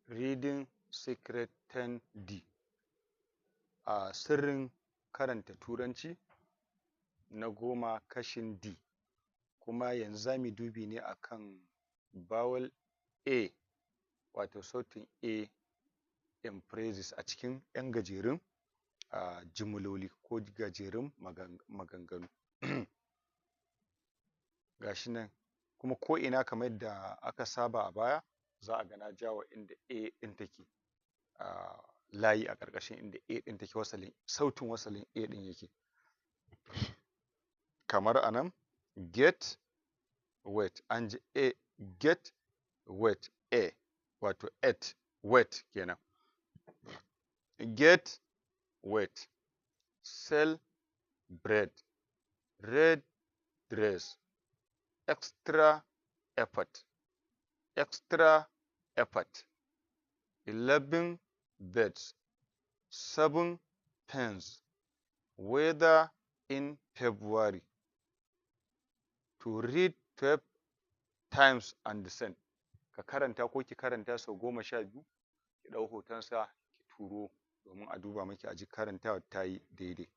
Reading Secret 10D, a sirrin karanta Turanci na 10, kashin D. Kuma yanzu za mu yi dubi ne akan vowel A, wato sautin A in phrases, a cikin ƴan gajerun jimloli ko gajerun maganganu. Gashi nan kuma ko ina, kamar yadda aka saba a baya, za a ga na jawa inda A ɗin take layi. A ƙarƙashin inda A ɗin take, wasalin sautin wasalin A ɗin yake. Kamar a nan, get, wet, an ji A, get, wet, A, wato et, wet kenan. Get, wet, sell, bread, red dress, extra effort, extra effort, 11 birds, seven pens, weather in February, to read 12 times and send. Ka karanta ko ki karanta sau 12, ki ɗau hotonsa ki turo domin a duba miki a ji karantawar ta yi daidai.